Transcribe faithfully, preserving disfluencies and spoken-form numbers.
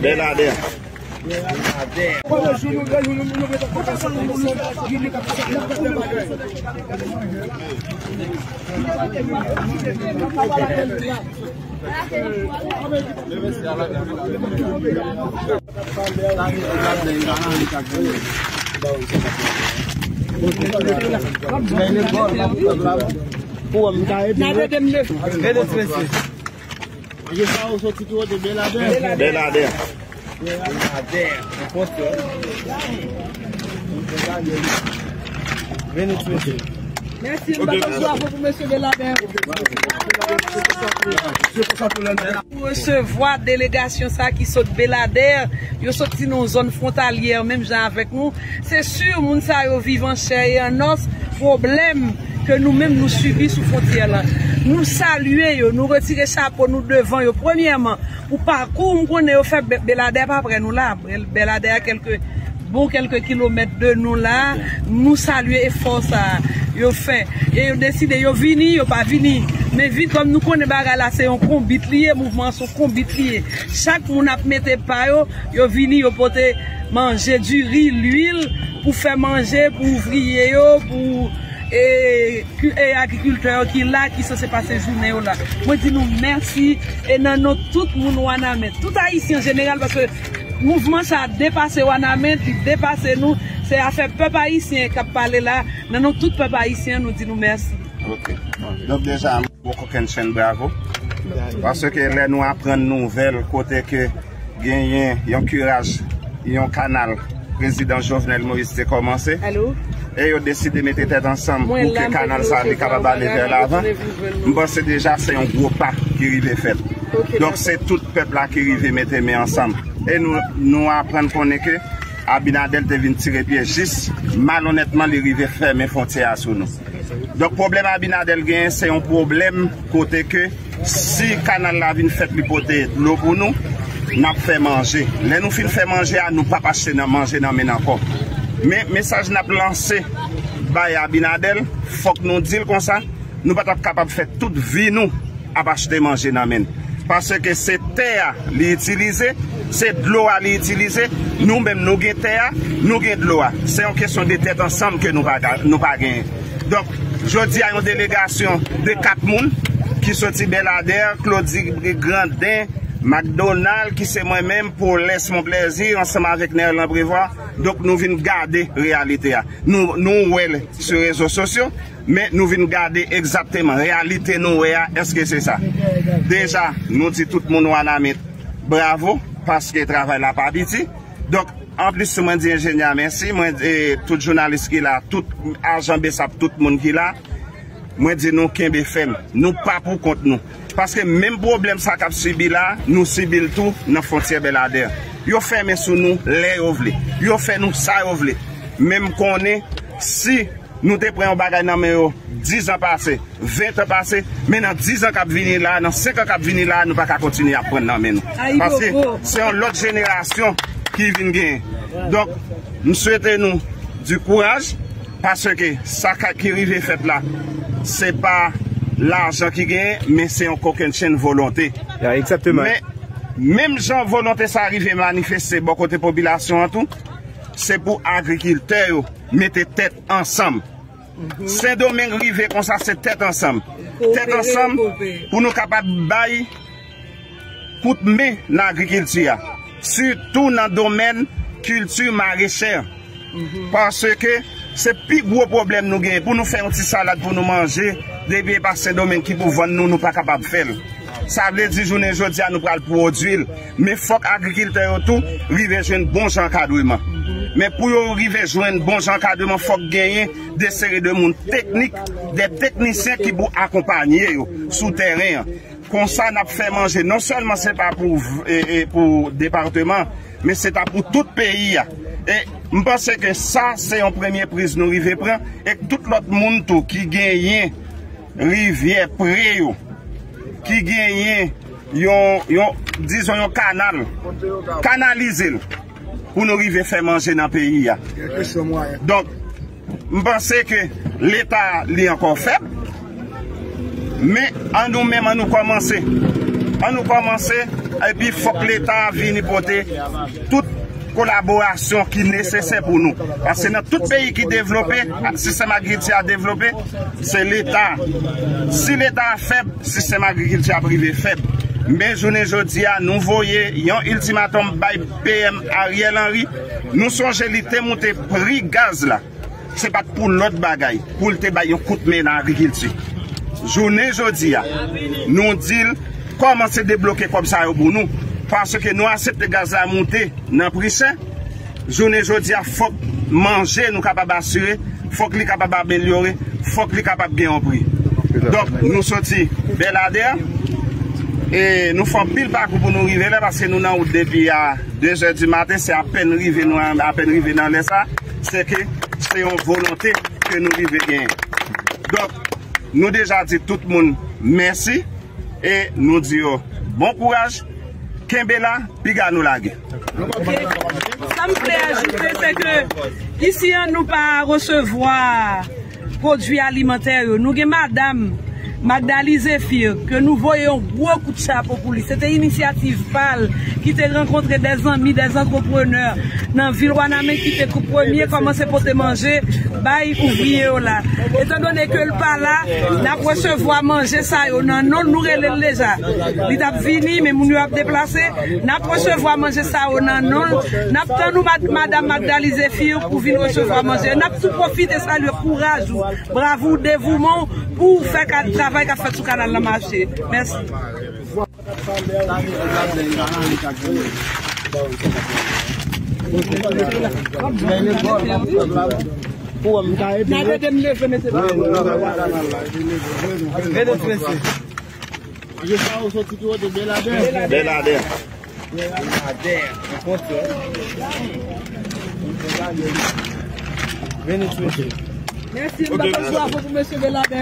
Beladè. Beladè. Mèsi, m ba bravo pou mesye Beladè. Pou resevwa delegasyon sa ki sot Beladè, yo soti nan yon zòn fwontalyè menm jan avèk nou. Se si, moun sa yo viv an chè e an nòs pwoblèm ke nou menm nou sibi sou fwontyè la. Nou salye yo, nou retire chapo nou devan yo. Premyèman, pou pakou, m konnen yo fè Be-, Beladè pa prè nou la. Bel-, Beladè a kèlke, bon kèlke kilomèt de nou la. Nou salye efò sa a yo fè. E yo deside yo vini, yo pa vini. Men vin, kòm nou konnen bagay la se yon konbit li ye, mouvman an se yon konbit li ye. Chak moun ap mete pa yo, yo vini, yo pote manje, diri, lwil pou fè manje pou ouvriye yo, pou, e, ki, e, agrikiltè yo ki la, ki sanse pase jounen yo la. Mwen di nou mèsi, e nan non tout moun Wanament, tout Ayisyen an jeneral, paske mouvman sa a depase Wanament, li depase nou, se afè pèp ayisyen k ap pale la. Nan non tout pèp ayisyen, nou di nou mèsi. Ok. Donk deja, bon kokennchenn bravo. Paske lè nou aprann nouvèl kote ke genyen yon kiraj, yon kanal prezidan Jovenel Moïse te kòmanse, e yo deside mete tèt ansanm pou ke kanal sa li kapab ale vè lavan, m panse deja se yon gwo pa ki rive fèt. Donk se tout pèp la ki rive mete men ansanm. E nou, nou aprann konnen ke Abinader te vin tire pye jis malonètman li rive fèmen fwontyè a sou nou. Donk pwoblèm Abinader genyen se yon pwoblèm kote ke si kanal la vin fèt li pote dlo pou nou, n ap fè manje. Lè nou fin fè manje a, nou p ap achte nan manje nan men n ankò. Men mesaj n ap lanse bay Abinader, fòk nou di l konsa, nou pa t ap kapab fè tout vi nou ap achte manje nan men n. Paske se tè a li itilize, se dlo a li itilize, nou menm nou gen tè a, nou gen dlo a. Se yon kesyon de tèt ansanm ke nou pa ka, nou pa genyen. Donk, jodi a yon delegasyon de kat moun ki soti Bèladè, Claudy Grandin, Macdonald, ki se mwen menm, Paulès Monplaisir, ansanm avèk Nerlan Prévost. Donk, nou vin gade reyalite a. Nou, nou wè l sou rezo sosyo. Men nou vin gade egzakteman reyalite nou wè a, èske se sa? Deja, nou di tout moun Wanament bravo, paske travay la pa piti. Donk, anplis, mwen di enjenyè a mèsi, mwen di tout jounalis ki la, tout ajan BSAP, tout moun ki la, mwen di nou kenbe fèm. Nou pa pou kont nou. Paske menm pwoblèm sa k ap sibi la, nou sibi l tou nan fwontyè Bèladè. Yo fèmen sou nou lè yo vle. Yo fè nou sa yo vle. Men m konnen si nou te pran yon bagay nan men yo diz an pase, ven tan pase, men nan diz an k ap vini la, nan senk an k ap vini la, nou pa ka kontinye ap pran nan men nou. Paske se yon lòt jenerasyon ki vin genyen. Donk, m swete nou di kouraj, paske sa ka, ki rive fèt la, se pa lajan ki genyen, men se yon kokennchenn volonte. Ya, egzakteman. Men, menm jan volonte sa rive manifeste bò kote popilasyon an tou, se pou agrikiltè yo mete tèt ansanm. Sendomeng rive konsa, se tèt ansanm. Tèt ansanm pou nou kapab bay kout men nan agrikilti a, sitou nan domèn kilti marechè. Paske se pi gwo pwoblèm nou genyen. Pou nou fè yon ti salad pou nou manje, depi e pa Sendomeng ki pou vann nou, nou pa kapab fè l. Sa vle di, jounen jodi a, nou pral pwodui l. Men fòk agrikiltè yo tou rive jwenn bon jan ankadreman. Men pou yo rive jwenn bon jan ankadreman, fòk genyen de seri de moun teknik, de teknisyen ki pou akonpanye yo sou tèren an. Konsa, n ap fè manje. Non sèlman se pa pou, e, e, pou depatman, men se ta pou tout peyi a. E m panse ke sa se yon premye priz nou rive pran, e tout lòt moun tou ki genyen rivyè pre yo, ki genyen yon, yon, dizon, yon kanal, kanalize l pou nou rive fè manje nan peyi a. Donk, m panse ke Leta li ankò fèb, men an nou menm, an nou kòmanse. An nou kòmanse, epi fòk Leta vini pote tout kolaborasyon ki nesesè pou nou. Paske nan tout peyi ki devlope, sistèm agrikilti a devlope, se Leta. Si Leta a fèb, sistèm agrikilti a ap rive fèb. Men jounen jodi a, nou voye yon iltimatòm bay P M Ariel Henry. Nou sonje li te moute pri gaz la. Se pa t pou lòt bagay, pou l te bay yon kout men nan agrikilti. Jounen jodi a, nou di l kòmanse debloke kòb sa yo pou nou, paske nou aksepte gaz la moute nan pri chè. Jounen jodi a, fòk manje nou kapab asire, fòk li kapab amelyore, fòk li kapab gen yon pri. Donk, nou soti Bèladè, e nou fè anpil pakou pou nou rive la, paske nou nan wout depi a de zè di maten, se apèn rive, nou apèn rive nan lè sa, se ke se yon volonte ke nou rive genyen. Donk, nou deja di tout moun mèsi e nou di yo bon kouraj, kenbe la, piga nou lage. Sa m vle ajoute, se ke isi an, nou pa resevwa pwodui alimantè yo. Nou gen madanm Magdalie Zéphir, ke nou voye yon gwo kout chapo pou li. Se te inisyativ pa l ki te rankontre dè zanmi, dè antreprenè nan vil Wanament ki te kou-, premye kòmanse pote manje bay ouvriye yo la. Etandone ke l pa la, n ap resevwa manje sa yo nan non l, nou rele l deja. Li t ap vini, men moun yo ap deplase. N ap resevwa manje sa yo nan non l. N ap tann ou, mad-, madanm Magdalie Zéphir, pou vin resevwa manje. N ap tou pwofite salye kouraj ou, bravou, devouman w pou w fè ka-, travay k ap fèt sou kanal la mache. Mèsi. Bèladè. Bèladè. Mèsi, m ta bat bravo pou mesye Bèladè.